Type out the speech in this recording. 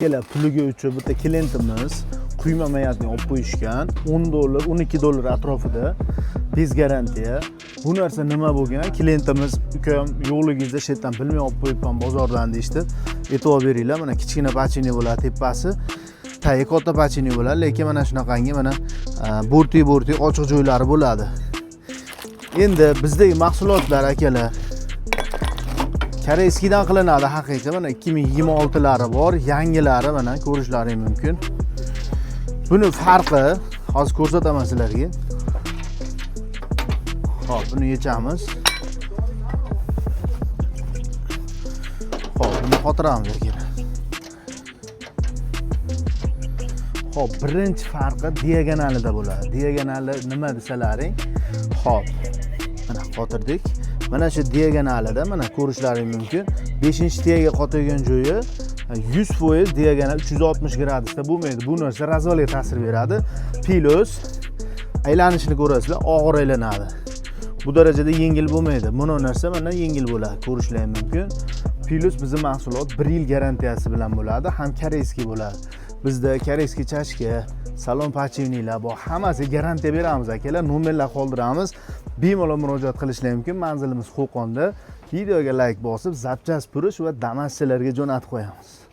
Akalar, puliga uchun bitta klientimiz quyma маятник olib qo'yishgan, 10 dollar, 12 dollar atrofida, без гарантия. Bu narsa nima bo'lgan? Klientimiz: "Ukam, yo'qligingizda shu yerdan bilmay olib qo'yibman bozordan", deyishdi. E'tibor beringlar, mana kichkina подшипник bo'ladi tepasi, tagi katta подшипник bo'ladi, lekin mana shunaqangi mana bortik bortik ochiq joylari bo'ladi. Endi bizdagi mahsulotlar, akalar, корейский dan qilinadi haqiqiy. Mana 2026lari bor, yangilari, mana ko'rishlaring mumkin. Buni farqi hozir ko'rsataman sizlarga. Ho'p, buni yechamiz. Ho'p, buni qotiramiz, akalar. Ho'p, birinchi farqi diagonalida bo'ladi. Diagonali nima desalaring, ho'p, mana qotirdik. Mana shu diagonalida, mana ko'rishlaring mumkin, 5 tiyaga qotadigan joyi 100% diagonal 360 gradusda bo'lmaydi. Bu narsa развал ga ta'sir beradi. Плюс aylanishini ko'rasizlar, og'ir aylanadi. Bu darajada yengil bo'lmaydi. Buni narsa mana yengil bo'ladi, ko'rishlaring mumkin. Плюс bizni mahsulot 1 yil garantiyasi bilan bo'ladi, ham корейский bo'ladi. Bizda корейский чашка, salon подшипник lar bor, hammasiga garantiya beramiz, akalar. Nomerlar qoldiramiz, bemalol murojaat qilishlari mumkin. Manzilimiz Qo'qonda. Videoga layk bosib, запчасть purish va damaschilarga jo'natib qo'yamiz.